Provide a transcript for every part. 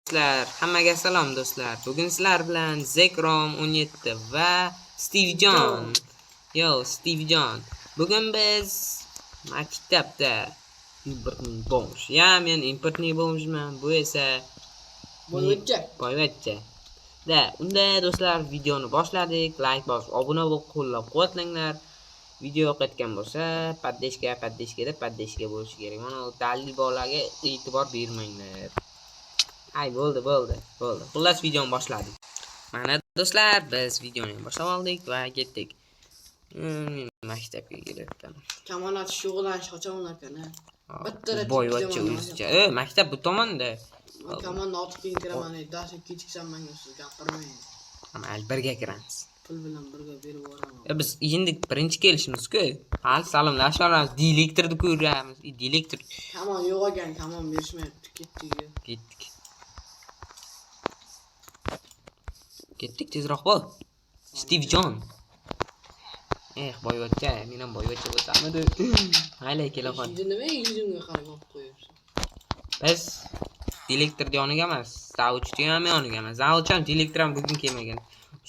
Do'stlar, hammaga salom do'stlar. Bugun sizlar bilan Zekrom 17 va Steve John. Yo, Steve John. Bugun biz maktabda импортный бомж. Ya, men импортный бомж man, bu esa Boyvachcha. Boyvachcha. Da, unda do'stlar videoni boshladik. Like bosib, obuna bo'lib qo'llab-quvvatlanglar. Video yoqayotgan bo'lsa, поддержка, поддержка deb поддержка bo'lishi kerak. Mana u dalil bolaga e'tibor bermanglar. Ay, bo'ldi, bo'ldi, bo'ldi. Xullas videoni boshladik. Mana do'stlar, biz videoni boshlab oldik va ketdik. Men maktabga kelyapman. Kamonat shug'ullanish qachon bo'larkan, ha? Bitta Boyvachcha o'zicha. E, maktab bu tomonda. Man kamonni otib keyin kiraman, darsga kechiksam menga siz gapirmang. Mayli, birga kiramiz. Pul bilan birga berib yuboraman. E, biz endi birinchi kelishimiz-ku. Hali salomlashib olamiz, direktorni ko'ramiz. E, direktor Kamon yo'q ekan, kamon berishmayapti, ketdik. Ketdik. Ketdik, tezroq bo'l. Steve John. Eh, boyvachcha, men ham boyvachcha bo'lsamidi. Mayli, kela qol. Endi nimaga yuzimga qarab olib qo'yapsan? Biz direktor yoniga emas, zavuchni ham yoniga emas. Zavuch ham, direktor ham bugun kelmagan.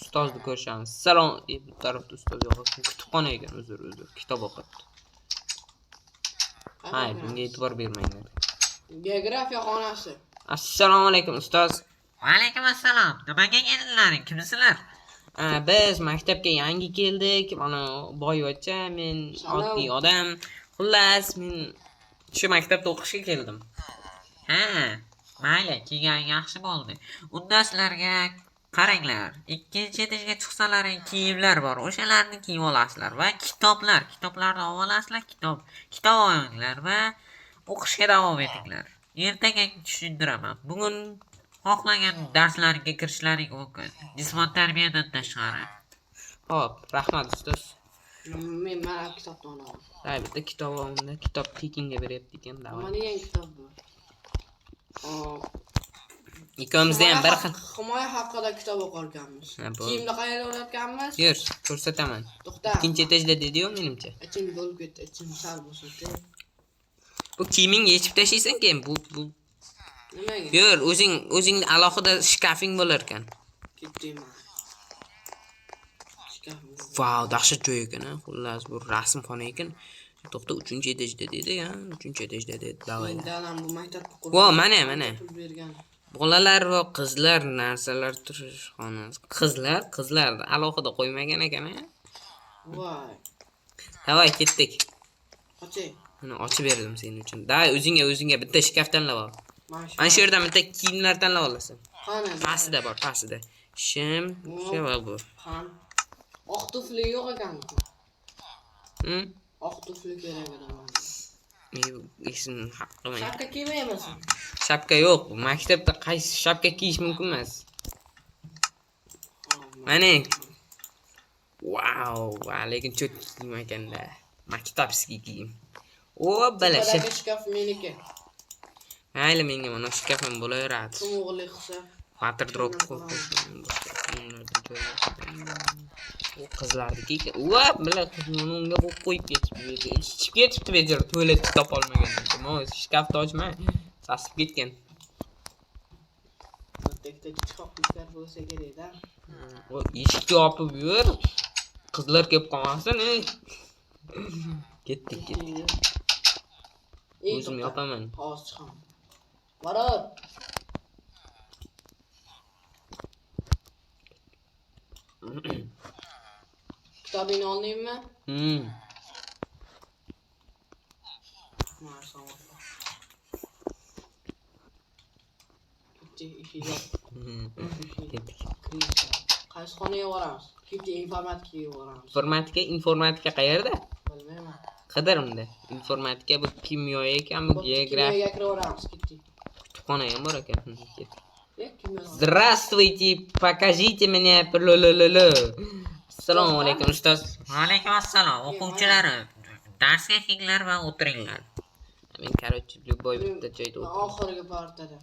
Ustozni ko'rishamiz. Salom, e, bu tarafda ustoz yo'q ekan. Kutubxona ekan, uzr, uzr. Kitob o'qibdi. Hay, bunga e'tibor bermanglar. Geografiya xonasi. Assalomu alaykum, ustoz. Va alaykum assalom. Nimaga keldilaring? Kimsizlar? Ha, biz maktabga yangi keldik. Mana boyvachcha, men Salom. oddiy odam. Xullas, men shu maktabda o'qishga keldim. Ha, mayli, kelgan yaxshi bo'ldi. Unda sizlarga qaranglar. Ikkinchi etajga chiqsalaring kiyimlar bor. O'shalarni kiyib olasizlar va kitoblar, kitoblarni olib olasizlar, kitob olinglar va o'qishga davom etinglar. Ertaga tushuntiraman. Bugun xohlagan darslarga kirishlaring mumkin. Jismoniy tarbiyadan tashqari. Xo'p, rahmat ustoz. Men mana kitobni olaman. Hay, bitta kitob oldim. Kitob tekinga beryapti ekan, давай. Nima degan kitob bu? Hop. Ikkovimizda ham bir xil. Himoya haqida kitob o'qarkanmiz. Ha, bo'ldi. Kiyimni qayerda o'rnatganmiz? Yur, ko'rsataman. To'xta. Ikkinchi etajda dedi-yu menimcha. Ichim bo'lib ketdi, ichim sal bo'shatdi. Bu kiyimingni yechib tashlaysan keyin bu Nimaga? Yur, o'zing alohida shkafing bo'lar ekan. Ketdim man. Shkaf. Vau, dahshat joy ekan, ha. Xullas, bu rasmxona ekan. To'xta, 3-etajda dedi, ha, 3-etajda dedi. Давай. Dadam bu maktabni qurib. Vo, mana, mana. Pul bergan. Bolalar va qizlar narsalar turish xonasi. Qizlar, qizlar alohida qo'ymagan ekan, ha. Voy. Давай, ketdik. Qochay. Mana ochib berdim sening uchun. Давай, o'zingga bitta shkaf tanlab ol. Mana shu. Mana shu yerdan bitta kiyimlar tanlab olasan. Qani? Pastida bor, pastida. Shim, shu va bu. Qani? Oq tufli yo'q ekan. Oq tufli kerak edi menga. Esim haqqi. Shapka kiymaymisan? Shapka yo'q. Maktabda qaysi shapka kiyish mumkin emas. Mana. Vau, va lekin cho't kiyim ekanda. Maktabskiy kiyim. O, bala, Tepadagi shkaf meniki. Mayli, menga mana shkaf ham bo'laveradi. Kim o'g'irlik qilsa, Water drop qo'yib U qizlarniki ekan. Va, bila, uni unga qo'yib qo'yib ketibdi. Ichib ketibdi bechora, tualetni topolmagan. Mana shkafni ochma, sasib ketgan. bitta chiqoqliklar bo'lsa kerak-da. O, eshikni yopib yur. Qizlar kelib qolmasin, ey. Ketdik, ketdik. Ey, O'zim to'xta. yopaman. Hozir chiqaman. Boror. Kitobingni oldingmi? Mana savol. Ketdik, eshik yop. Ketdik. Qaysi xonaga boramiz? Ketdik, informatikaga boramiz. Informatika, informatika qayerda? Bilmayman. Qidir unda. Informatika bu kimyo ekan, bu geografiya. Kimyoga kiraveramiz, ketdik. Kutubxona ham bor ekan. Ketdik. E, kimyo. Здравствуйте, покажите мне лу-лу-лу-лу. Assalomu alaykum ustoz. Va alaykum assalom, o'quvchilarim. Darsga kelinglar va o'tiringlar. Men, короче, любой bitta joyda Men o'tiraman. oxirgi partada.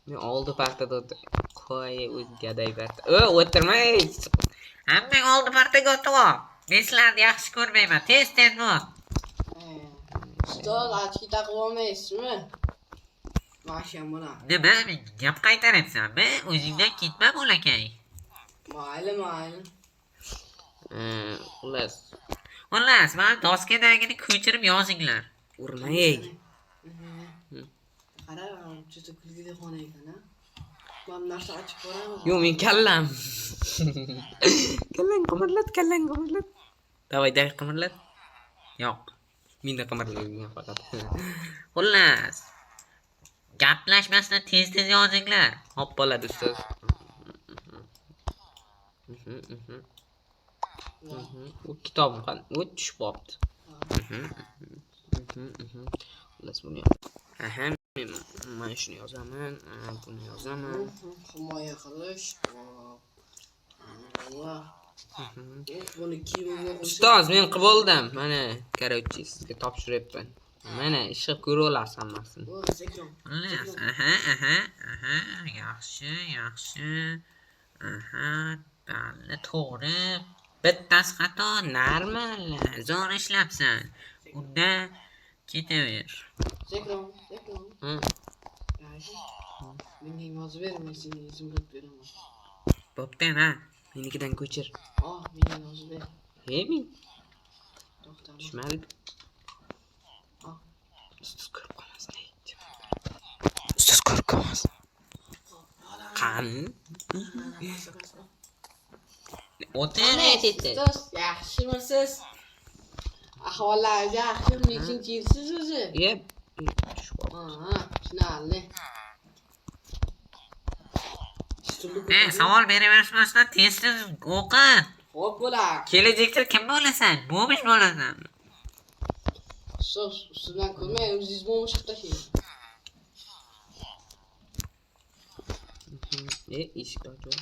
Men oldi partada o'tir. Qo'y, o'zi gaday parta. O, o'tirma. Ey. Hammang oldi partaga o'tib ol. Men sizlarni yaxshi ko'rmayman. Tez-tez o't. Ustoz, ochki taqib olmaysizmi? Masham bilan. Nima, menga gap qaytaryapsanmi? O'zingdan ketma bolakay. Mayli, mayli. Xullas, Xullas, mana doskadagini ko'chirib yozinglar. Urma ey. Qara, juda kulgili xona ekan, a? Mana bu narsa ochib ko'ramiz. Yo'q, men kallam. Kallang qimirlat, kallang qimirlat. Давай, давай qimirlat. Yo'q. Menda qimirlaydigan faqat. Xullas, gaplashmasdan tez-tez yozinglar. Hop bo'ladi ustoz. U kitobim qani? U tushib qolibdi. Xullas buni. Aha, men mana shuni yozaman, buni yozaman. Himoya qilish. Va buni kiyimimga qo'ysa. Ustoz, men qilib oldim. Mana, короче, sizga topshiryapman. Mana, ish qilib ko'ra olasiz hammasini. O, sekin. Xullas, aha, aha, aha, yaxshi, yaxshi. Aha, balli to'g'ri. Bittasi xato, normal. Zo'r ishlabsan. Unda ketaver. Sekin, sekin. Ha, Menga yozib ber, men senga izmirib beraman. Bo'pti, ha. Menikidan ko'chir. Oh, menga yozib ber. He, men To'xta. tushmadik. Ah. Ustoz ko'rib qolmasin. Ey, ustoz ko'rib qolmasin. Qani? O'tir, dedi. Ustoz, yaxshimisiz? Ahvollaringiz yaxshimi? Nechinchi yilsiz o'zi? Yep. Tushib qoldi. Ha, tushunarli. Stulni Savol beravermasdan tez-tez o'qi. Xo'p bo'lar. Kelajakda kim bo'lasan? Bo'mish bo'lasan. Ustoz, ustidan ko'rmay, o'zingiz bo'lmish qilib tashlang. Eshik ochiq.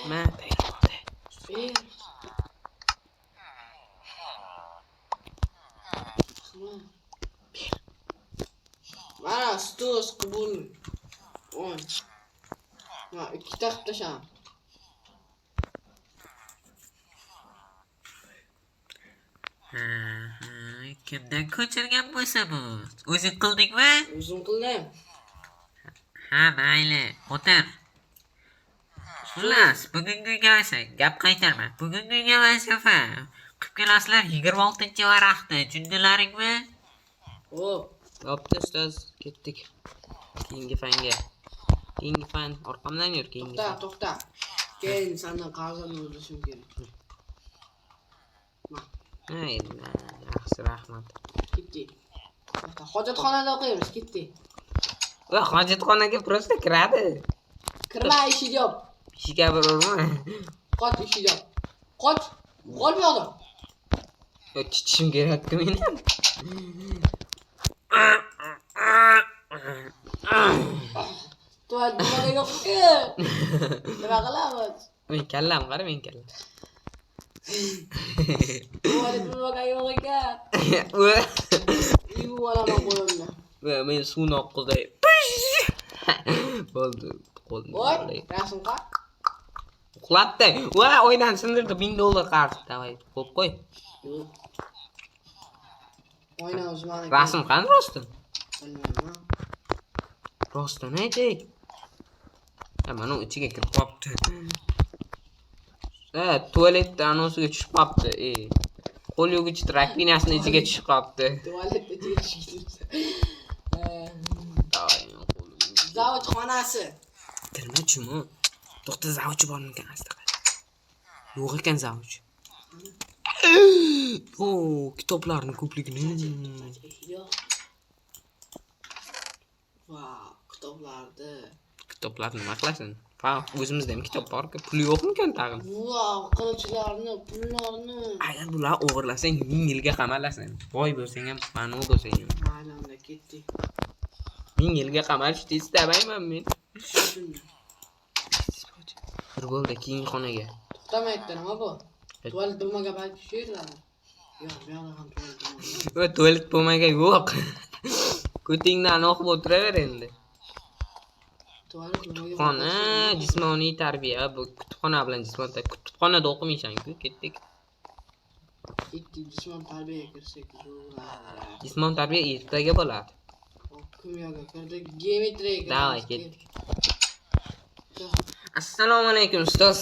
Ma, tayyor bo'ldi. Ber. Mana ustoz qabul. O'n. Mana ikkita qilib tashlang. Ha, ha, kimdan ko'chirgan bo'lsa bu? O'zing qildingmi? O'zim qildim. Ha, mayli, o'tir. Xullas, bugungi vazifa, gap qaytarma. Bugungi vazifa qilib kelasizlar 26-varaqni, tushundilaringmi? Xo'p. Bo'pti ustoz, ketdik. Keyingi fanga. Keyingi fan orqamdan yur, keyingi To'xta, fan. to'xta. Keyin sendan qarzimni o'dashim kerak. Hay, yaxshi, rahmat. Ketdik. To'xta, hojatxonada o'qiymiz, ketdik. Va hojatxonaga просто kiradi. Kirma, eshik yop. Eshikka bir urma. Qoch, eshik yop. Qoch. Qo'l bu yoqda. Yo, chichishim kerak-ku meni ham. Tuvalet nimada yo'q-ku. Nima qilamiz? Men kallam qara, men kallam. Tuvalet nimaga yo'q ekan? Yuvib olaman qo'limni. Va men suvni oqqizay. Bo'ldi, qo'limni. Voy, rasm qil. Uxlatdi. Va oynani sindirdi, $1000 qarz. Давай, qo'yib qo'y. Yo'q. Oyna o'zi maniki. Rasm qani rostdan? Bilmayman. Rostdan aytay. Ha, mana u ichiga kirib qolibdi. Ha, tualetda anosiga tushib qolibdi. Qo'l yuvgich rakvinasini ichiga tushib qolibdi. Tualetda ichiga tushib ketibdi. Давай, qo'lim. Zavod xonasi. Kirma chumi. To'xta, zavuchi bormikan asta qara. Yo'q ekan zavuch. O, kitoblarni ko'pligini. Yo'q. Vau, kitoblarni. Kitoblarni nima qilasan? Ha, o'zimizda ham kitob bor-ku, puli yo'qmikan tag'in? Vau, qilichlarni, pullarni. Agar bularni o'g'irlasang, 1000 yilga qamalasan. Boy bo'lsang ham, manu bo'lsang ham. Mayli, unda ketdik. 1000 yilga qamalishni istamayman men. Shunda. Bir bo'ldi, keyingi xonaga. To'xtamayapti, nima bu? Tualet bo'lmagan balki shu yerdadir. Yo'q, bu yoqda ham tualet bo'lmagan. Va tualet bo'lmagan yo'q. Ko'tingdan o'qib o'tiraver endi. Tualet bo'lmagan. Kutubxona, jismoniy tarbiya, bu kutubxona bilan jismoniy tarbiya. Kutubxonada o'qimaysan-ku, ketdik. Ketdik, jismoniy tarbiyaga kirsak zo'rlar. Jismoniy tarbiya ertaga bo'ladi. Hop, kimyoga kirdik, geometriyaga kiramiz. Давай, ketdik. Assalomu alaykum ustoz.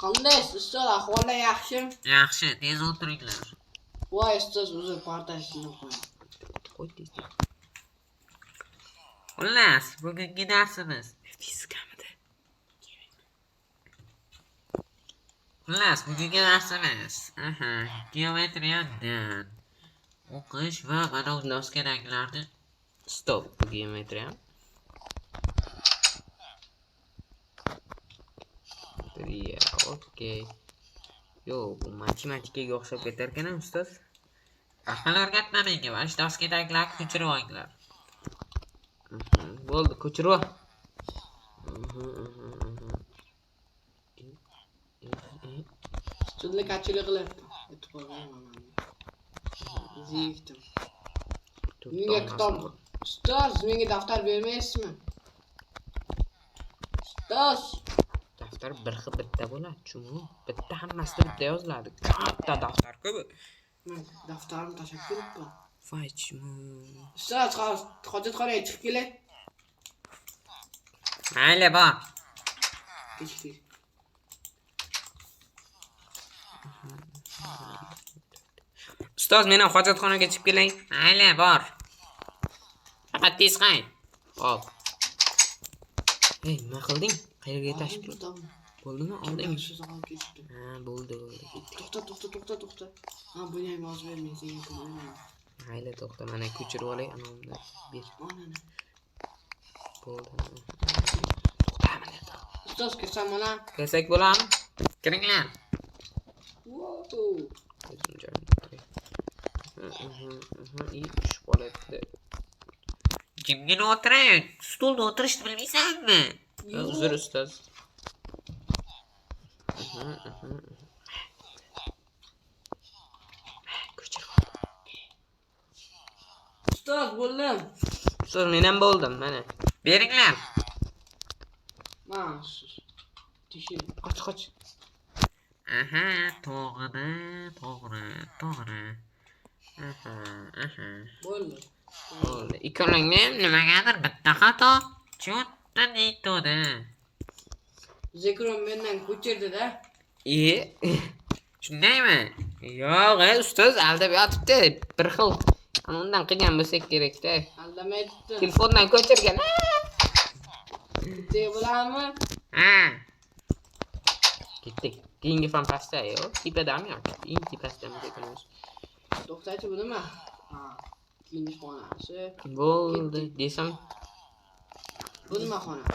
Qandaysiz ustoz, ahvollar yaxshimi? Yaxshi, tez o'tiringlar. Voy ustoz, uzr, partasini qo'ying. Qo'y tez. Xullas, bugungi darsimiz. Fizikamidi? Xullas, bugungi darsimiz. Aha, geometriyadan o'qish va mana bu doskadagilarni Stop, bu geometriya. Geometriya, okey. Yo'q, bu matematikaga o'xshab ketar ekan ustoz. Aql o'rgatma menga, mana shu doskadagilarni ko'chirib olinglar. Bo'ldi, ko'chirib ol. Stulni kachili qilyapti. E'tibor berma manga. Zerikdim. Menga kitob. Ustoz, menga daftar bermaysizmi? Ustoz, Daftar bir xil bitta bo'ladi, chunki bitta hammasida bitta yoziladi. Katta daftar-ku bu. Men daftarimni tashlab ketibman. Voy chumi. Ustoz, hojatxonaga chiqib kelay. Mayli, bor. Kechikdik. Ustoz, men ham hojatxonaga chiqib kelay. Mayli, bor. Faqat tez qayt. Hop. Ey, nima qilding? Qayerga tashib Kitobim. Bo'ldimi? Oldingmi? So'zi qolib ketibdi. Ha, bo'ldi, bo'ldi. Ketdik. To'xta, to'xta, to'xta, to'xta. Ha, buni ham yozib ber, men senga pul beraman. Mayli, to'xta, mana ko'chirib olay, ana unda ber. Mana. Bo'ldi. To'xta, mana. Ustoz, kirsam mana. Kirsak bo'ladimi? Kiringlar. Wow. O'zim joyimda o'tiray. I tushib qoladi. Jimgina o'tiray. Stulda o'tirishni bilmaysanmi? Uzr ustoz. Ko'chirib ol. Ustoz, bo'ldim. Ustoz, men ham bo'ldim, mana. Beringlar. Mana ustoz. Tekshir. Qoch, qoch. Aha, to'g'ri, to'g'ri, to'g'ri. Aha, aha. Bo'ldi. Bo'ldi. Ikkalangda ham nimagadir bitta xato. Cho'tta nitoda. Zekron mendan ko'chirdi-da. E, Shundaymi? yo'q, ustoz aldab yotibdi. Bir xil ana undan qilgan bo'lsak kerak-da. Aldamaydi. Telefondan ko'chirgan. Bitta bo'ladimi? Ha. Ketdik. Keyingi fan pastda, yo'q, tepadami yoki eng tepasidami degan. To'xtachi, bu nima? Ha, kiyinish xonasi. Bo'ldi desam, Bu nima xona?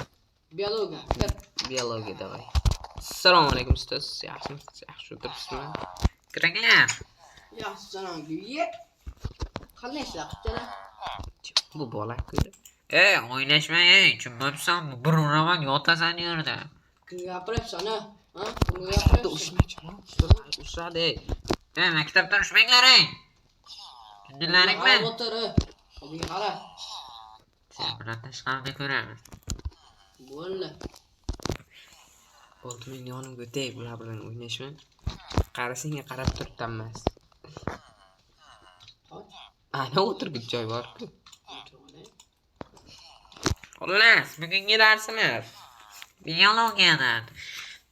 Biologiya. Kir. Biologiya давай. Assalomu alaykum ustoz. Yaxshimisiz? Yaxshi o'tiribsizmi? Kiringlar. Yaxshi, salom. Ye. Qandaysizlar, qizchalar? Bu bola-ku. Ey, o'ynashmang, ey, tushunmabsanmi? Bir uraman, yotasan yerda. Kimga gapiryapsan, ha? Ha? Kimga Maktabda gapiryapsan? urushma, ustoz urishadi. Ey, maktabda urushmanglar, ey. Tushundilaringmi? Qarab o'tir, Oldinga qara. Sen bilan tashqarida ko'ramiz. Bo'ldi. Bo'ldi, men yonimga o'tay, bular bilan o'ynashma. Qara, senga qarab turibdi hammasi. Qoch. Ana o'tirgich joy bor-ku. O'tirib olay. Xullas, bugungi darsimiz biologiyadan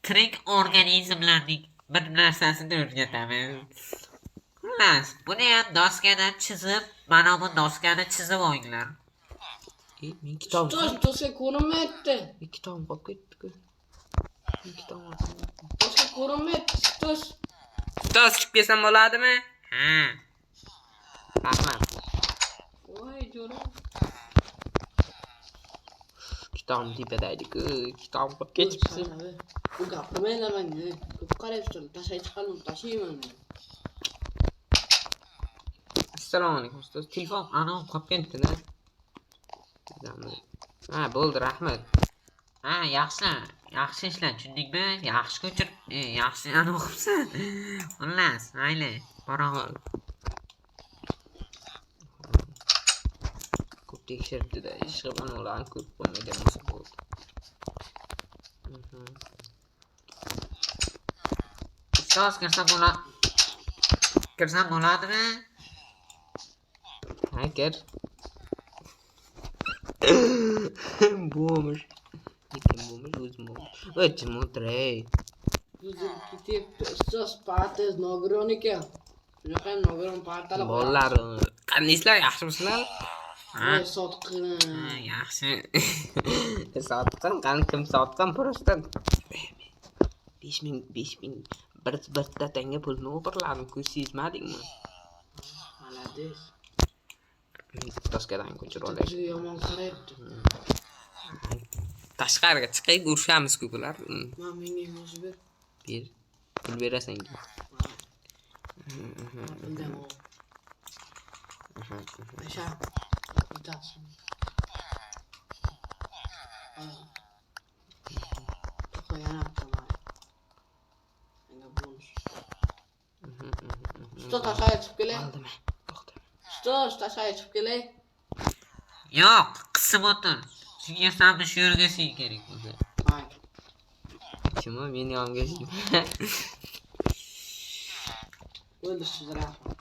tirik organizmlarning bir narsasini o'rgatamiz. Xullas, buni ham doskadan chizib, mana bu doskani chizib olinglar. E, men kitobim. Ustoz, doska ko'rinmayapti. E, kitobim qolib ketdi-ku. Men kitobim olsam. Doska ko'rinmayapti, ustoz. Ustoz, chiqib kelsam bo'ladimi? Ha. Rahmat. Voy, jo'ra. Kitobim tepada edi-ku. Kitobim qolib ketibdi. Bu gapirmaydi menga. Ko'p qarayapsan, tashlay chiqarim, tashlayman men. Assalomu alaykum ustoz. Telefon ana qolib ketdi-da. Ha, bo'ldi, rahmat. Ha, yaxshi. Yaxshi ishlar, tushundingmi? Yaxshi ko'chirib, yaxshi ana o'qibsan. Xullas, mayli, bora qol. Ko'p tekshiribdi-da, ish qilib ana ularni ko'rib qo'ymagan bo'lsa bo'ldi. Ustoz kirsa bo'ladi. Kirsam bo'ladimi? Ha, kir. Bo'lmish. Lekin bo'lmish, o'zim bo'lmish. Voy, jim o'tir, ey. Buzib ketyapti. Ustoz partangiz nogiron ekan. Shunaqa ham nogiron partalar. Bolalar, qandaysizlar? Yaxshimisizlar? Ha, Voy, sotqin. ha, yaxshi. Sotqin, qani kim sotqin? Просто 5000 5000 bitta tanga pulni o'g'irladim, ko'z sezmadingmi? Молодец. Doskadan ko'chirib olay. Bizga yomon qarayapti. Tashqariga chiqaylik, urushamiz-ku bular. Man menga yozib ber. Ber. Pul berasan. Puldan ol. Asha. Bitasi. To'xta, yana bitta mayli. Menga bonus. Ustoz tashqariga chiqib kelay. Oldimi? To'xta. Ustoz tashqariga chiqib kelay. Yo'q, qisib o'tir. Singilsan shu yerga sing kerak bo'lsa. Mayli. Kim u? Meni yonimga sing. Bo'ldi ustoz, rahmat.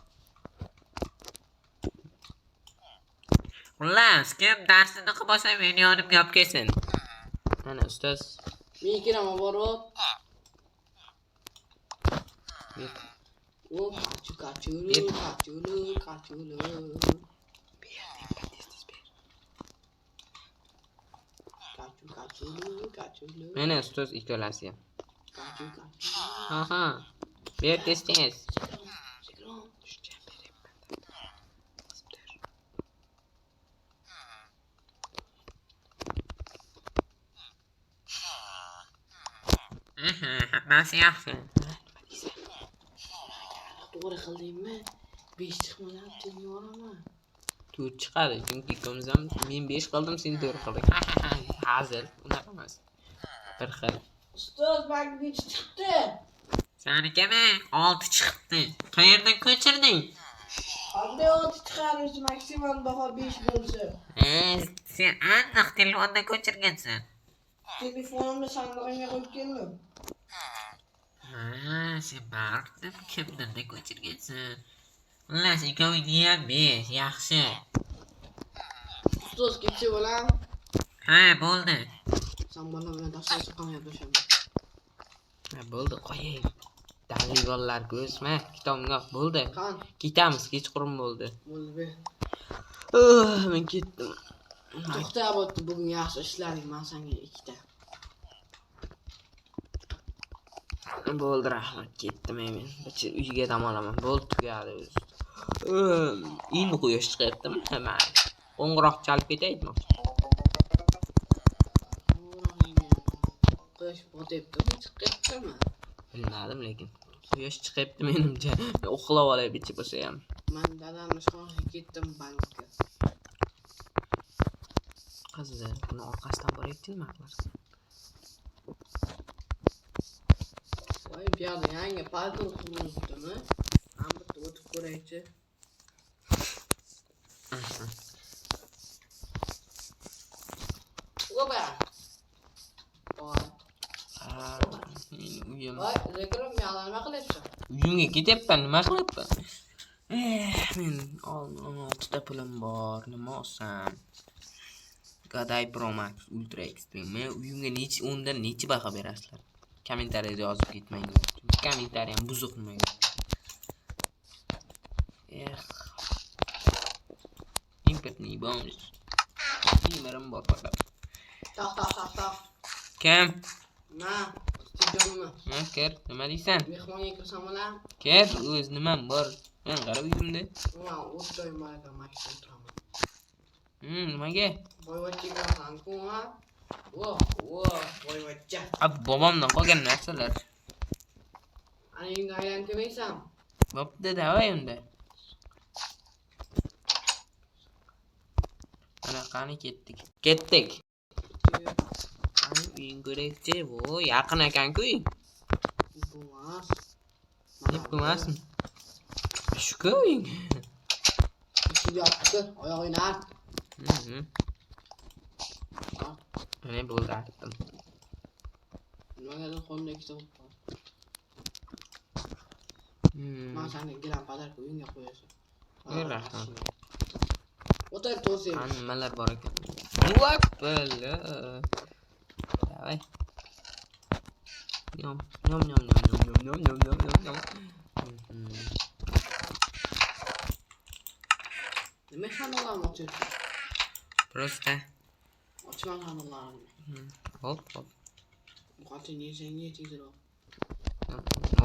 Xullas, kim darsini qilib olsa meni yonimga olib kelsin. Mana ustoz. Men kelaman borib. Ber. O kachu kachulu Ber. kachulu kachulu. Ber, tez-tez ber. Kachu kachulu kachulu. Mana ustoz ikkalasi ham. Kachu kachu. Aha. Ber tez-tez. Sekinroq. Tushchan beryapman. Qisib tur. Aha, hammasi yaxshi. Nima deysan? To'g'ri qildingmi? 5 chiqmagan senga yuboraman. 4 chiqadi, chunki ikkovimiz ham men 5 qildim, sen 4 qilding. Hazil, unaqa emas. Bir xil. Ustoz, menga necha chiqdi? Senikimi? 6 chiqibdi. Qayerdan ko'chirding? Qanday 6 chiqarmiz, maksimal baho 5 bo'lsa. Sen aniq telefondan ko'chirgansan. Telefonimni sandig'imga qo'yib keldim. Ha, sen baribir kimdan ko'chirgansan. Xullas, ikkovingni ham 5, yaxshi. Ustoz, ketsa bo'lam. Ha, bo'ldi. Sen bola bilan tashqari chiqqan gaplashaman. Ha, bo'ldi, qo'yay. Dalli bolalar ko'zma, kitobingga bo'ldi. Qan, Ketamiz, kechqurun bo'ldi. bo'ldi be. Men ketdim. To'xta, bo'pti, bugun yaxshi ishlading, men senga ikkita. Bo'ldi, rahmat, ketdim men. Bicha uyga dam olaman. Bo'ldi, tugadi o'zi. Endi quyosh chiqyaptimi? Mayli. Qo'ng'iroq chalib ketaymi? Quyosh botyaptimi, chiqyaptimi? Bilmadim, lekin quyosh chiqyapti menimcha. Men uxlab olay bicha bo'lsa ham. Men dadamni ishxonasiga ketdim bankka. Qiziq, buni orqasidan borayapti nima qilarsan? Voy, bu yoqda yangi parkur qurilibdimi? Men bitta o'tib ko'raychi. Opa! Voy, Meni uyim. voy, Zikrim, bu yoqda nima qilyapsan? Uyimga ketyapman, nima qilyapman? Men 16 ta pulim bor, nima olsam? Gaday Pro Max Ultra Extreme. Men uyimga necha o'ndan necha baho berasizlar? Kommentariyada yozib ketmanglar. Chunki kommentariyam buzuq nimaga. Eh. Importniy bonus. Nimarim bor faqat. Toq, toq, toq, toq. Kim? Ma, Jonimi. Ha, kir, nima deysan? Mehmonga kirsam bo'ladimi? Kir, o'z nimam bor. Men qara uyimda. Man o'z joyim bor ekan, mana shu o'tiraman. Nimaga? Boyvachcha kirasan-ku, ha? Voh, voh, boyvachcha. A, bobomdan qolgan narsalar. Ana uyingga aylanib kelmaysan? Bo'pti, davay unda. Mana qani ketdik. Ketdik. Qani uying ko'raychi. Vo, yaqin ekan-ku uying. Bu emas. Deb qo'ymasin. Shu-ku uying. Eshik yopib, oyog'ingni art. Mana bo'ldi, artdim. Nimagadir qo'limda ikkita o'q bor. Men senga gilam podarka uyingga qo'yasan. Rahmat. O'tir to'sing. Nimalar bor ekan? Voy, Давай. Nyom, nyom, nyom, nyom, nyom, nyom, nyom, nyom, nyom, nyom. Nima sandiqlarni ochyapsan? Просто. Ochma sandiqlarni. Hop, hop. Ovqatingni yesang ye tezroq.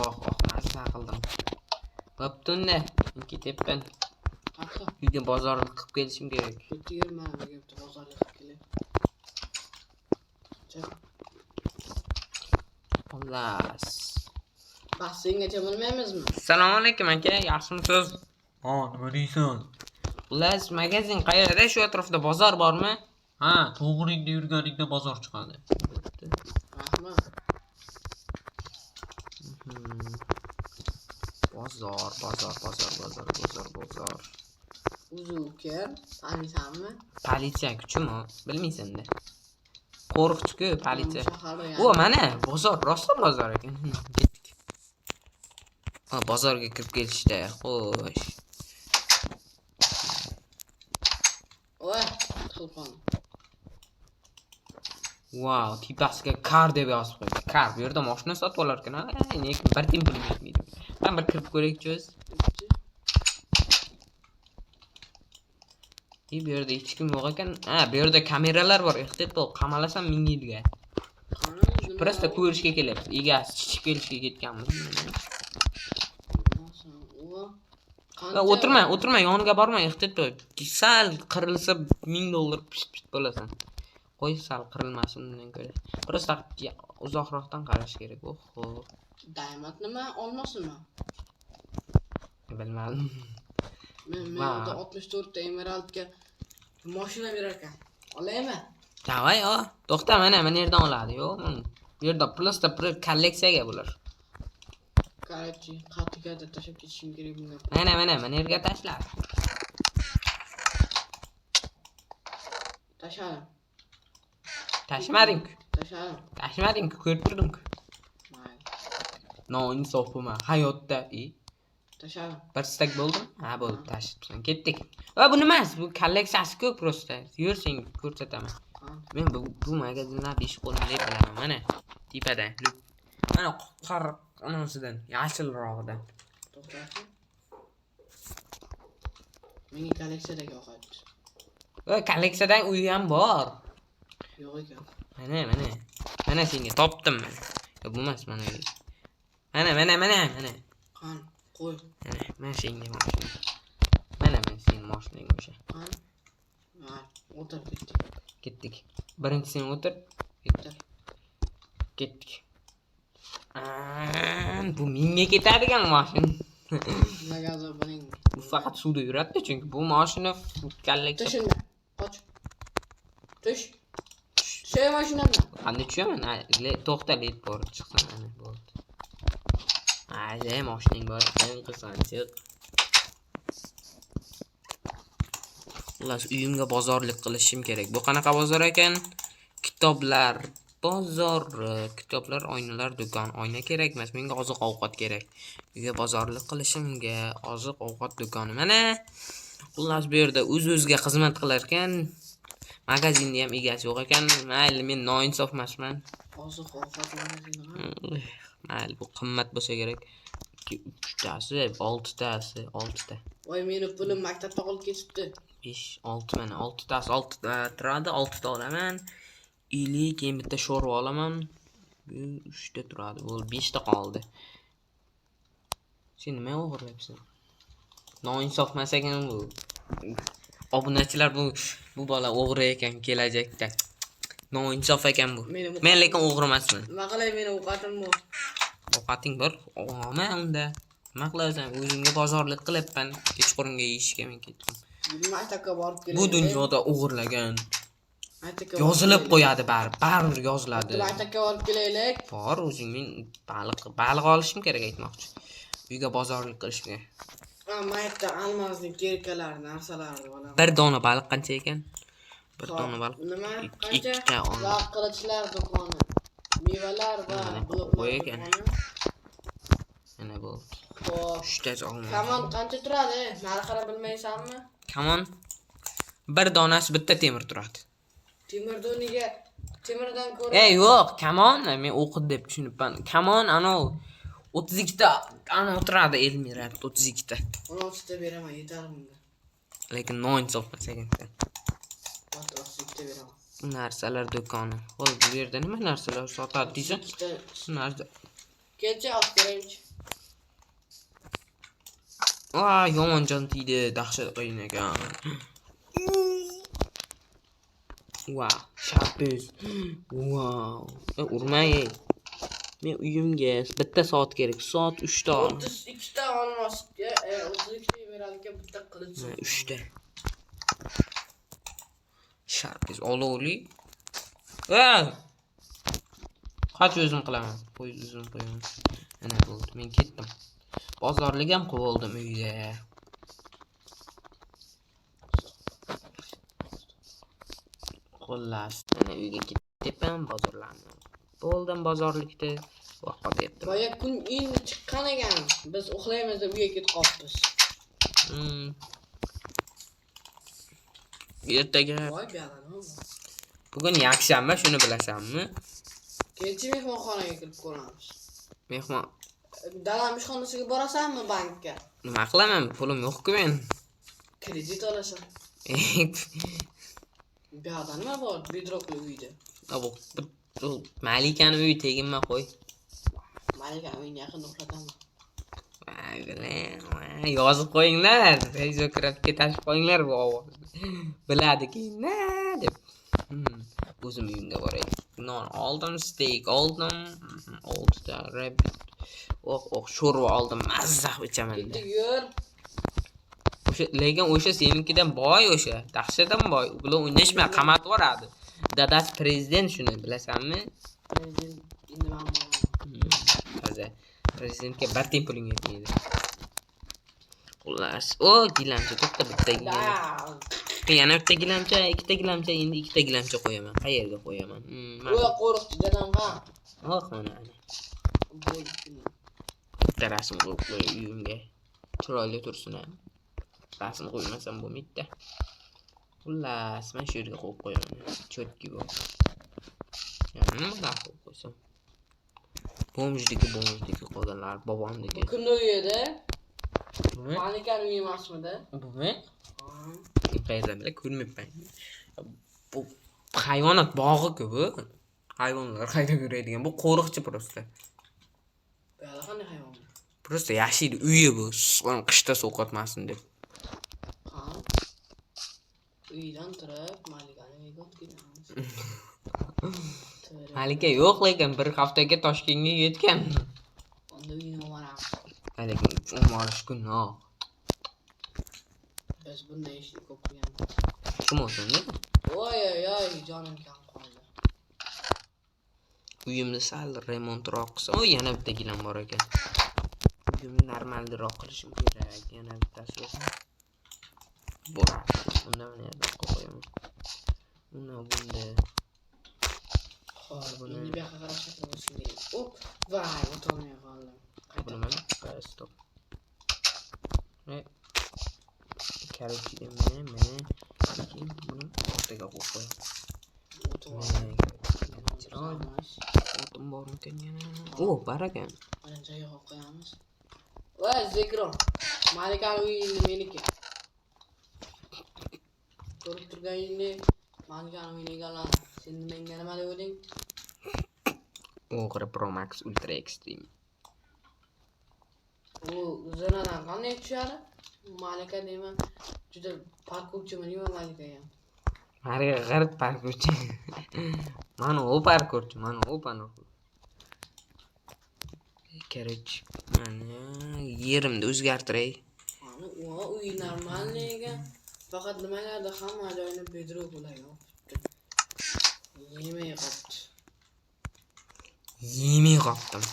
Oh, oh, mazza qildim. Bo'pti unda. Men ketyapman. Qaqqa. Uyga bozorlik qilib kelishim kerak. Bitta yurma, menga bitta bozorlik qilib kelay. Chiq. Xullas. Basseyngacha bilmaymizmi? Assalomu alaykum aka, yaxshimisiz? Ha, nima deysan? Xullas, magazin qayerda? Shu atrofda bozor bormi? Ha, to'g'ringda yurganingda bozor chiqadi. Rahmat. Bozor, bozor, bozor, bozor, bozor, bozor. O'zi uka, taniysanmi? Politsiya kuchimi? Bilmaysan-da. Qo'riqchi-ku politsiya. Shaharda O, mana bozor, rostdan bozor ekan. Ketdik. Ha, bozorga kirib kelishdi. Xo'sh. Voy, tiqilib qoldim. Wow, tepasiga kar deb yozib qo'ydi. Kar, bu yerda mashina sotib olar ekan. Lekin bir tiyin pulim yetmaydi. Men bir kirib ko'raylikchi o'zi. Bu yerda hech kim yo'q ekan. Ha, bu yerda kameralar bor. Ehtiyot bo'l, qamalasan 1000 yilga. Просто ko'rishga kelyapti. Egasi chichib kelishga ketganmiz. O'tirma, o'tirma, yoniga borma, ehtiyot bo'l. Sal qirilsa $1000 pishit-pishit bo'lasan. Qo'y, sal qirilmasin undan ko'ra. Просто uzoqroqdan qarash kerak. Oho. Diamond nima, olmos nima? Bilmadim. Men yerda 64 ta emeraldga mashina berar ekan. Olaymi? Davay, o. To'xta, mana yerdan oladi, yo'q? Bu yerda просто kolleksiyaga bular. Короче, qatiga tashlab ketishim kerak bunga. Mana, mana yerga tashla. Tashladim. Tashlamading-ku. Tashladim. Tashlamading-ku, ko'rib turdim-ku. Mayli. Noinsofman hayotda. Tashladim. Bir stak bo'ldim. Ha, bo'ldi, tashlabsan. Ketdik. Va bu nima? Bu kolleksiyasi-ku просто. Yur, senga ko'rsataman. Men bu magazinlar 5 qo'lim deb bilaman. Mana tepadan. Mana qor anasidan, yashilrog'idan. To'xtachi. Menga kolleksiyadagi yoqadi. Va kolleksiyadan uyi ham bor. Yo'q ekan. Mana, mana. Mana senga topdim men. Yo'q, bu emas, mana. Mana, mana, mana, mana. Qani, qo'y. Mana, mana senga mashina. Mana, mana sening mashinang o'sha. Qani. Ha, o'tir ketdik. Ketdik. Birinchi sen o'tir. Ketdik. Ketdik. Bu menga ketadigan mashina. Nimaga buning? Bu faqat suvda yuradi, chunki bu mashina kolleksiya. Tush undan. Qoch. Tush. Tush mashinamdan. Qanday tushaman? To'xta, let bor, chiqsin ana bo'ldi. Mayli, mashinang bor ekan, qilsan chiq. Xullas, uyimga bozorlik qilishim kerak. Bu qanaqa bozor ekan? Kitoblar bozori, kitoblar, oynalar do'kon. Oyna kerak emas, menga oziq-ovqat kerak. Uyga bozorlik qilishimga oziq-ovqat do'koni. Mana xullas bu yerda o'z-o'ziga xizmat qilar ekan. Magazinni ham egasi yo'q ekan. Mayli, men noinsof emasman. Oziq-ovqat magazini. Mayli, bu qimmat bo'lsa kerak. 2 3 tasi, 6 tasi, 6 ta. Voy, meni pulim maktabda qolib ketibdi. 5 6 mana 6 tasi 6 ta turadi, 6 ta olaman. Ili keyin bitta sho'rva olaman. Bu 3 ta turadi. Bo'ldi, 5 ta qoldi. Sen nima o'g'irlayapsan? Noinsof emas ekan bu. Obunachilar bu bola o'g'ri ekan kelajakda. Noinsof ekan bu. Men lekin o'g'ri emasman. Nima qilay, meni ovqatim bor. Ovqating bor, olma unda. Nima qilasan? O'zimga bozorlik qilyapman. Kechqurunga yeyishga men ketdim. Maktabga borib kelay. Bu dunyoda o'g'irlagan yozilib qo'yadi baribir yoziladi. Maktabga borib kelaylik. Bor, o'zing men baliq olishim kerak aytmoqchi. Uyga bozorlik qilishga. Maytda almazning kerkalari, narsalarni olaman. Bir dona baliq qancha ekan? Bir dona baliq. Nima? Qancha? Ikkita olma. Va qilichlar do'koni. Mevalar va bloklar ekan. do'koni. Mana bo'ldi. Xo'p. 3 ta olmos. Kamon qancha turadi? Narxini bilmaysanmi? Kamon bir donasi bitta temir turadi. Temirdan temirdan ko'ra Ey yo'q, kamon men o'qid deb tushunibman. Kamon anov 32 ta ana o'tiradi Elmira 32 ta. 16 ta beraman, yetar bunga. Lekin noinsof ekan sen. 32 ta beraman. Narsalar do'koni. Voy, bu yerda nima narsalar sotadi deysan? 32 ta. Narsa. Kelchi, olib beraylik. Voy, yomon jon tegdi, dahshat qiyin ekan. Wow, sharpuz. Wow. Urmang ey. Men uyimga bitta soat kerak. Soat 3 ta. 32 ta olmosga, 32 ta emeraldga bitta qilich. 3 ta. Sharpuz olovli. Ey! Qach o'zim qilaman. Qo'y o'zim qo'yaman. Ana bo'ldi, men ketdim. Bozorlik ham qilib oldim uyda. Xullas, mana uyga ketdim, bozorlarni. Bo'ldim bozorlikda. Vaqt yetdi. Boya kun endi chiqqan ekan. Biz uxlaymiz deb uyga ketib qolibmiz. Ertaga Voy buyog'dan. bugun yakshanba, shuni bilasanmi? Kelchi mehmonxonaga kirib ko'ramiz. Mehmon Dadam ishxonasiga borasanmi bankka? nima qilaman? Pulim yo'q-ku men. Kredit olasan. Bu yoqda nima bor? Bedrokli uyda. Bu Malikani uyi teginma qo'y. Malika uyini yaqinda uxlataman. Voy, yozib qo'yinglar. Feyzokratga tashib qo'yinglar bu ovozni. Biladi keyin na deb. O'zim uyimga boray. Non oldim, steak oldim, oltita rabbit. Oh, oh, sho'rva oldim. Mazza qilib ichaman. Ketdik yur. O'sha lekin o'sha senikidan boy o'sha. Dahshatdan boy. U bilan o'ynashma, qamatib yuboradi. Dadasi prezident shuni bilasanmi? Prezident endi men boraman. Toza. Prezidentga bir tiyin puling yetmaydi. Xullas, o gilamcha to'xta bitta gilamcha. Yana bitta gilamcha, ikkita gilamcha, endi ikkita gilamcha qo'yaman. Qayerga qo'yaman? U qo'riqchi dadam ha. Oh, mana ana. Bitta rasm qo'yib qo'y uyimga. Chiroyli tursin ha. Rasm qo'ymasam bo'lmaydi-da. Xullas, men shu yerga qo'yib qo'yaman. Cho'tki bu. Yana nima qo'yib qo'ysam? Bomjdiki, bomjdiki qolganlar, bobomniki. Bu kimni uyi edi? Bumi? Malikani uyi emasmidi? Bumi? Qayerdan bilay, ko'rmayapman. Bu hayvonot bog'i-ku bu. Hayvonlar haydab yuradigan. Bu qo'riqchi просто. Bu yoqda qanday hayvon? Просто yashaydi uyi bu. Qishda sovqotmasin deb. Ha. Uydan turib Malikani uyiga o'tib ketamiz. Malika yo'q, lekin bir haftaga Toshkentga yetgan. Unda uyini olamiz. Lekin umorish gunoh. Biz bunday ishni ko'p qilganmiz. Kim o'shanda? Oy oy oy, jonim kam qoldi. Uyimni sal remontroq qilsam, o yana bitta gilam bor ekan. Uyimni normalroq qilishim kerak. Yana bittasi yo'q. Bo'ladi. Unda mana yerga qo'yaman. Uni bunda. Xo'p, Buni- endi bu yoqqa qarashak bo'lsin degan. Op, voy, o'tolmay qoldim. Buni Qayta. mana stop. Короче, mana mana keyin buni o'rtaga qo'yib qo'yaman. O'tib Mana chiroyli. O'tin bormikan yana? O, bor ekan. Mana joyiga qo'yib qo'yamiz. Voy, Zekro. Malikani uyi endi meniki. Ko'rib turganingdek, Malikani uyini egalladi. Sen menga nima devding? O'g'ri Pro Max Ultra Extreme. U zinadan qanday tushadi? Malika deyman, juda parkurchimi deyman Malika ham. Malika g'irt parkurchi. Mana u parkurchi, mana u parkur. Короче, mana yerimni o'zgartiray. Mana u uy normalniy ekan. Faqat nimalardir hamma joyini bedrok bilan yopibdi. Yemay qolibdi. Yemay qoldim.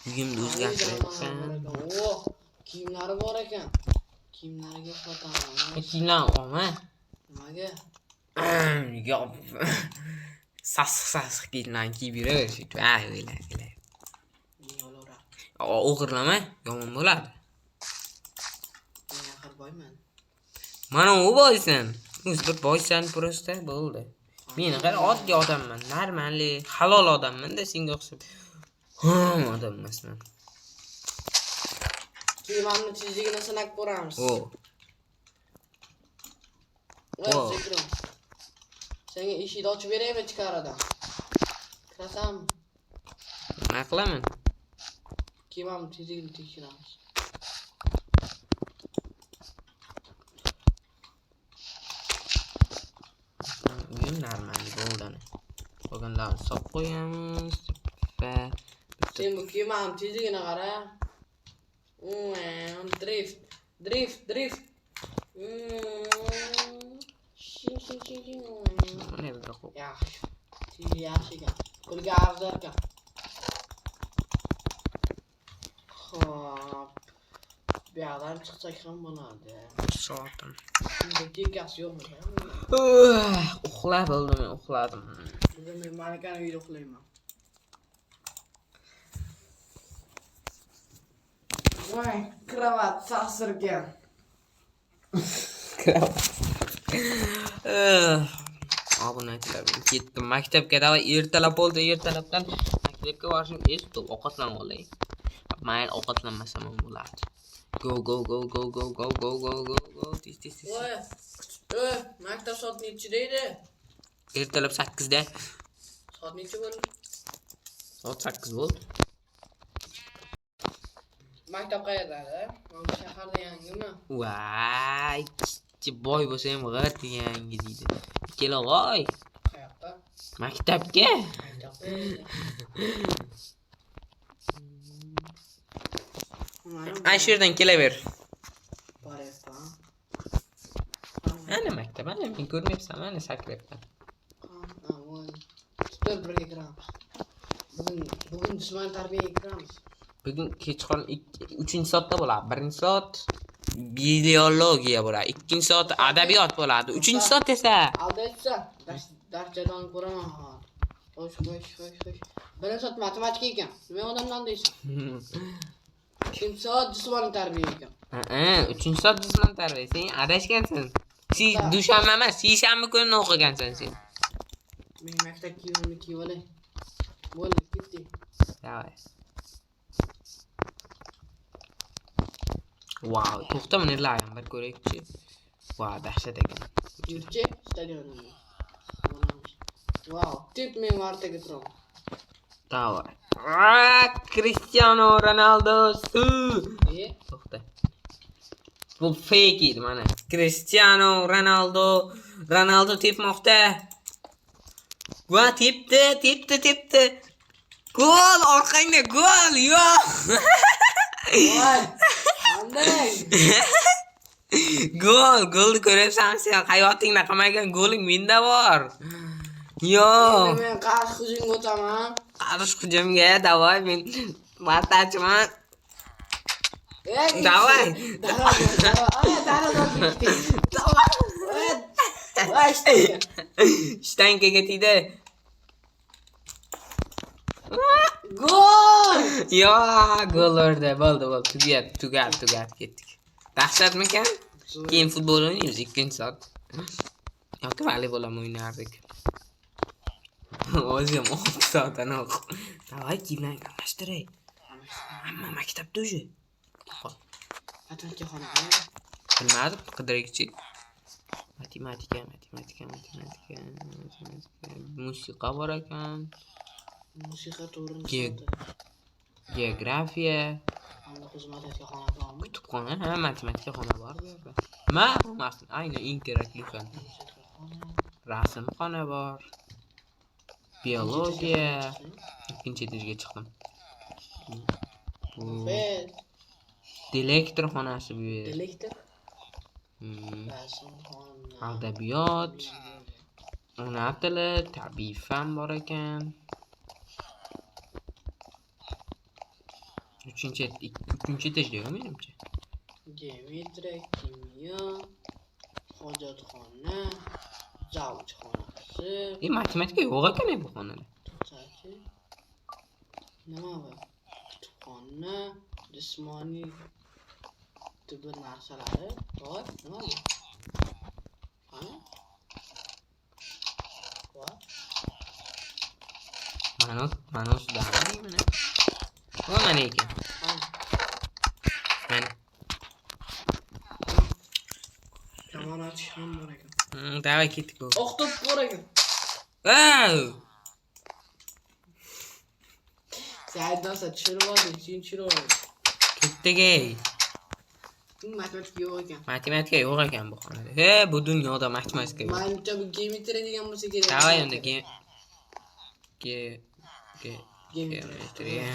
Uyimni o'zgartirayapman. Oh, kiyimlari bor ekan. Kiyimlariga uxlatamiz. Kiyimlarni olma. Nimaga? Yo. Sassiq sassiq kiyimlarni kiyib yuraver. Ha, o'yla, o'yla. O'g'irlama, yomon bo'ladi. Men axir boyman. Mana u boysan. O'zi bir boysan prosta bo'ldi. Men qara oddiy odamman, normalli, halol odamman-da, senga o'xshab. Odam emasman. Kemamni tezligini sinab ko'ramiz. O. Senga eshikni ochib beraymi ichkaridan? Kirasanmi? Nima qilaman? Kemamni tezligini tekshiramiz. Uyim normal bo'ldi. Qolganlarni solib qo'yamiz va sen bu kemamni tezligini qara. Drift, drift, drift. Yaxshi. Tezligi yaxshi ekan. Pulga arzir ekan. Xo'p. Bu yoqdan chiqsak ham bo'ladi. Soatim. Tekasi yo'qmi? Uxlab bo'ldim, men uxladim. Bugun men Malikani uyida uxlayman. Voy, kravat sasirgan. Kravat. Obunachilar, men ketdim maktabga. Davay, ertalab bo'ldi, ertalabdan maktabga borishim esib ovqatlanib olay. Mayli, ovqatlanmasam ham bo'ladi. Go go go go go go go go go go. Tez tez tez. Voy, maktab soat nechida edi? Ertalab 8da. Soat necha bo'ldi? Soat 8 bo'ldi. Maktab qayerda? Mana bu shaharda yangimi? Voy, boy bo'lsa ham g'at yangi deydi. Kela voy. Qayoqda? Maktabga. Maktabda. Ana shu yerdan kelaver. Boryapman. Ana maktab, ana men ko'rmayapsan, ana sakrayapman. Ha, voy. Tutar birga kiramiz. Bugun jismoniy tarbiyaga kiramiz. Bugun kechqurun 3-soatda bo'ladi. 1-soat biologiya bo'ladi, 2-soat adabiyot bo'ladi, 3-soat esa aldayapsan. Dars jadvalini ko'raman hozir. Xo'sh, xo'sh, xo'sh, xo'sh. 1-soat matematika ekan. Nima odamdan deysan? 2-soat jismoniy tarbiya ekan. Ha, 3-soat jismoniy tarbiya. Sen adashgansan. Sen dushanba emas, seshanba kunini o'qigansan sen. Men maktab kiyimimni kiyib olay. Bo'ldi, ketdik. Davay. Wow, to'xta, mana ham bir ko'raylikchi. Wow, dahshat ekan. Yurchi, stadionga. Wow, tep men vartaga turaman. Davay. Cristiano Ronaldo su. To'xta. Bu fake edi mana. Cristiano Ronaldo, Ronaldo tepmoqda. Va tepdi, tepdi, tepdi. Gol, orqangda gol, yo'q. Voy. Qanday? Gol, golni ko'ryapsanmi sen? Hayotingda qilmagan goling menda bor. Yo'q. Men qarshi hujumga o'taman. Qarshi hujumga, davay, men vartachiman. Davay. Voy, Shtankaga tegdi. Gol! Yo'q, gol urdi. Bo'ldi, bo'ldi. Tugab, tugab, tugab ketdik. Dahshatmikan? Keyin futbol o'ynaymiz 2-soat. Yoki voleybol ham o'ynardik. O'zim 6 soatdan o'qib. Davay, kiyimlarni almashtiray. Hamma maktabda уже. Matematika xona qayerda? Bilmadim, qidiraylikchi. Matematika, matematika, matematika, matematika. Musiqa bor ekan. Musiqa to'g'ri. Geografiya. Hamda matematika xona bormi? Kutubxona, ha, matematika xona bor bu yerda. Nima bo'lmasin, ayni eng kerakli fan. Rasmxona bor. Biologiya. Ikkinchi etajga chiqdim. Bu Dilektor xonasi bu yer. Dilektor? Rasmxona. Adabiyot, ona tili, tabiiy fan bor ekan. Uchinchi etajda yo'q menimcha. Geometriya, kimyo, hojatxona, zavch xonasi. Matematika yo'q ekan bu xonada. To'xtachi. Nima bu? Kutubxona. Jihonni jismoniy bir narsalari bor. Nima bu? Qani? Bor. Mana, mana mana. Bu mana ekan. Qani? Mana. Kamon otish ham bor ekan. Давай ketdik bu. O'q to'p bor ekan. Wow! Sen narsa tushirib olding, sen tushirib olding. Ketdik ey. Matematika yo'q ekan. Matematika yo'q ekan bu xonada. He, bu dunyoda matematika yo'q. Manimcha bu geometriya degan bo'lsa kerak. Давай unda ge ge ge Geometriya. geometriya.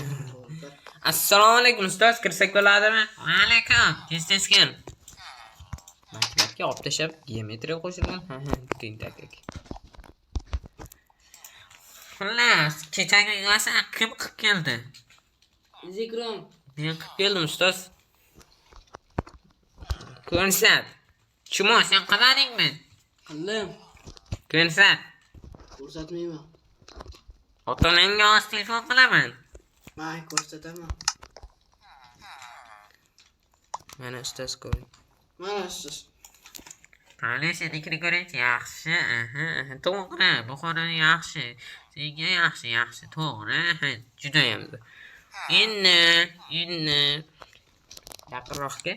Assalomu alaykum ustoz, kirsak bo'ladimi? Va alaykum. Tez tez kel. Matematika olib tashlab geometriya qo'shilgan. Ha, ha, tentaklik. Xullas, kechagi uyg'osini kim qilib keldi? Zikrom. Men qilib keldim ustoz. Ko'rsat. Chumo, sen qilmadingmi? Qildim. Ko'rsat. Ko'rsatmayman. Ota-onangga Hozir telefon qilaman. May ko'rsataman. Mana ustoz ko'ring. Mana siz. Qani senikini ko'raychi. Yaxshi, aha, aha, to'g'ri. Bu xonani yaxshi. Senga yaxshi, yaxshi, to'g'ri. Aha, Judayam. Endi, endi yaqinroqga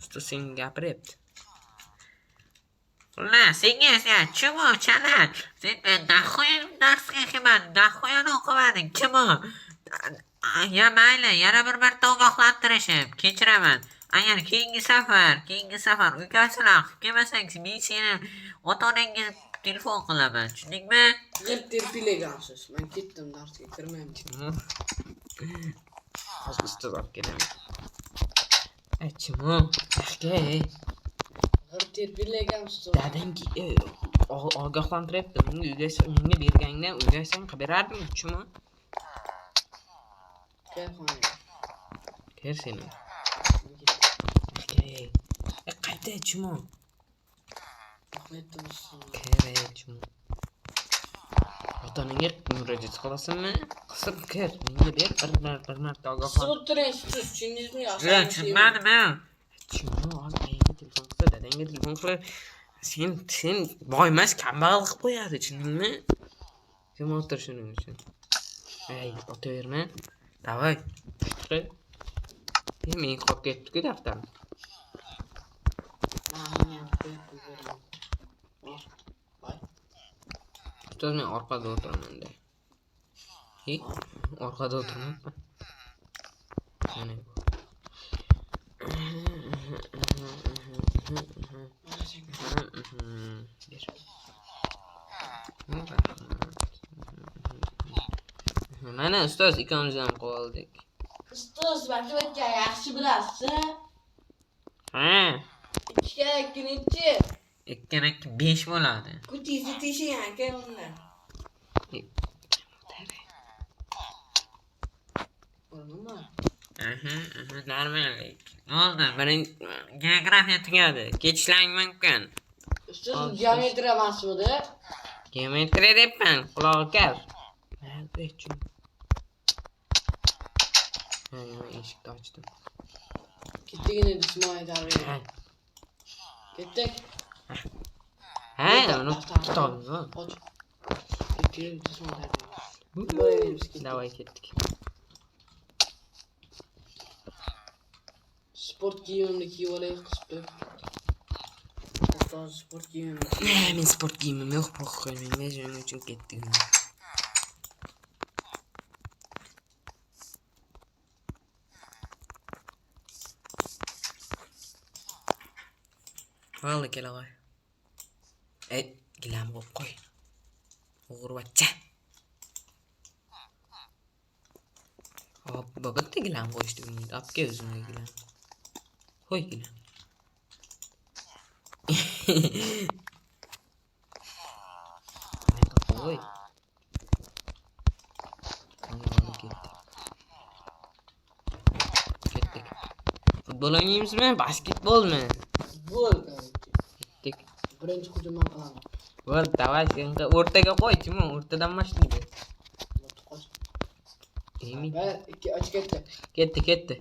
ustoz senga gapiryapti. Xullas, senga sen chumo chala. Sen нахуя darsga kelmading, нахуя o'qimading, chumo. Ya mayli, yana bir marta ogohlantirishim, kechiraman. Agar keyingi safar ukasilar qilib kelmasang, men seni ota-onangga telefon qilaman, tushundingmi? G'irt terpil ekansiz. Men ketdim darsga kirmayman. Hozir ustoz olib kelaman. Ay, chimo, aka, ey. G'irt terpil ekansiz. Dadang ogohlantiryapti. Menga uyga menga bergangda uyga sen qilib berarding, chimo. Kir xonaga. Kir seni. Men ketdim. Aka, ey. Qayta chimo. Uxlayapti ustoz. Kir ey, chimo. Ota-onangga murojaat qilasanmi? Qisib kir, menga ber bir marta Siz ogohlan. o'tiring, siz tushundingizmi? Yo'q, tushunmadim, ha. Chimo, hozir ayangga telefon qilsa, dadangga telefon qilib, sen boy emas, kambag'al qilib qo'yadi, tushundingmi? Jim o'tir shuning uchun. Ey, otaverma. Давай. Chiqi. Men qolib ketdi-ku daftarim. Men ham qo'yib pul beraman. Bor. Voy. Ustoz, men orqada o'tiraman-da. Hey, orqada o'tirmayapman. Mana bu. Mana senga. Ber. Mana ustoz ikkovimiz ham qilib oldik. Ustoz matematika yaxshi bilasiz. Ha, 2 kere 2 nechi? 2 kere 2 5 bo'ladi. Kutingizni teshing aka unda. Nima? Aha, aha, normallik. Bo'ldi. Birinchi Geografiya tugadi. Ketishlaring mumkin. Ustoz geometriya emasmidi? Geometriya debman, qulog'i kar. Ha, nima eshikni ochdim. Ketdik endi jismoniy tarbiya. Ha, Ketdik. ha, uni kitobimiz bor. Och. Ketdik jismoniy tarbiya. Boyamiz ketdik. Давай ketdik. Sport kiyimimni kiyib olay qisib turib. Ustoz sport kiyimimni. Men sport kiyimim yo'q, po'xoy menga shuning uchun ketdik. Bo'ldi, kela qo'y. Ey, gilam qo'yib qo'y. O'g'irvachcha. Hop, bitta gilam qo'yishdi bilmaydi. Olib kel o'zimga gilam. Qo'y gilam. Qo'y. Mana ketdik. Ketdik. Futbol o'ynaymizmi, basketbolmi? Futbol. Ketdik. Birinchi hujum men qilaman. Bo'ldi, давай sen o'rtaga qo'y, Timon, o'rtadan boshlaydi. Qoch. 1 2 3 ketdi. Ketdi, ketdi.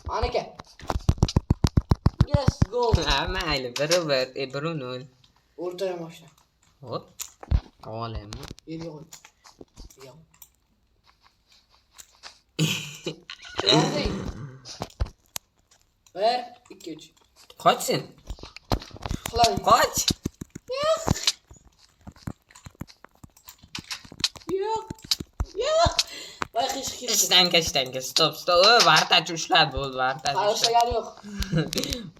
Maniki. Yes, gol. Ha, mayli, 1-1, 1-0. O'rtadan boshla. Hop. Olaymi? Yerga qo'y. Yerga qo'y. Olding. 1 2 3. Qochsin. Qiladi. Qoch. Yo'q. Yo'q. Yo'q. Voy qiyshiq ketdi. Shtanka, shtanka. Stop, stop. O, vartach ushladi, bo'ldi, vartach. Hali ushladi. ishlagani yo'q.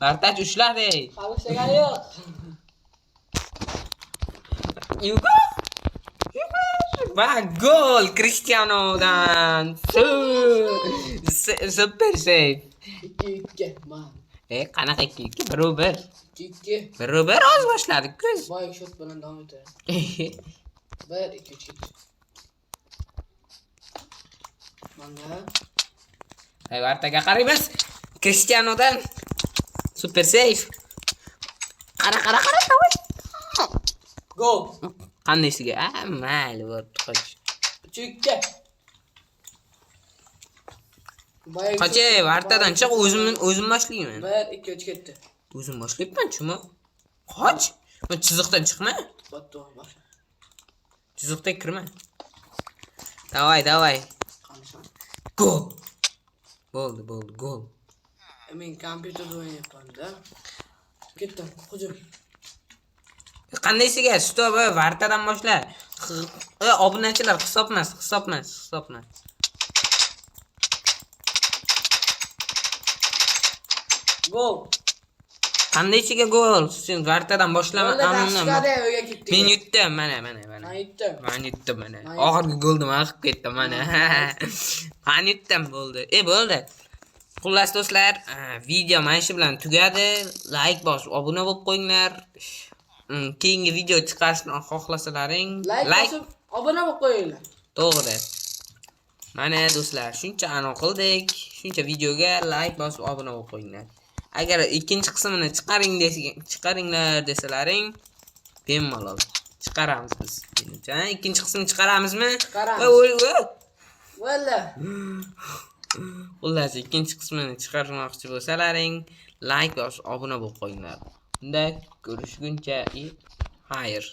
Vartach ushladi. Ey. Hali ishlagani yo'q. Yugo. Va gol Cristianodan. Super save. 2 2. Man. E, qanaqa 2 2? 1-1. 2 2. 1-1 hozir boshladik, ko'z. Boy shot bilan davom etadi. 1 2 3 ketdi. Manda. Ay, vartaga qaraymiz. Cristianodan super save. Qara, qara, qara, давай. Gol. Qandaysiga? A, mayli, bo'pti, qoch. 3 2. Boyagi Qoch, ey, vartadan chiq, o'zim boshlayman. 1 2 3 ketdi. O'zim boshlayapman, chuma. Qoch. Bu chiziqdan chiqma. Battu boshla. Chiziqdan kirma. Давай, давай. Qanasan? Gol. Bo'ldi, bo'ldi, gol. Men kompyuterda o'ynayapman-da. Ketdim, hujum. Qandaysiga? Stop, ey, vartadan boshla. Obunachilar hisob emas, hisob emas, hisob emas. Gol. Qandaysiga gol? Sen vartadan boshlama, Bo'ldi, anundan. tashqari uyga ketdik. Men yutdim, mana, mana, mana. Men yutdim. Men yutdim, mana. Men Oxirgi golni men qilib ketdim, mana. Men yutdim, bo'ldi. E, bo'ldi. Xullas do'stlar, video mana shu bilan tugadi. Like bosib, obuna bo'lib qo'yinglar. Keyingi video chiqarishni xohlasalaring, Like bosib, obuna bo'lib qo'yinglar. To'g'ri. Mana do'stlar, shuncha ano qildik. Shuncha videoga like bosib, obuna bo'lib qo'yinglar. Agar ikkinchi qismini chiqaring chiqaringlar desalaring, bemalol chiqaramiz biz. Menimcha, ha, ikkinchi qismini chiqaramizmi? Chiqaramiz. Va, va, va. Valla. Xullas, ikkinchi qismini chiqarmoqchi bo'lsalaring, like bosib, obuna bo'lib qo'yinglar. Unda ko'rishguncha, xayr.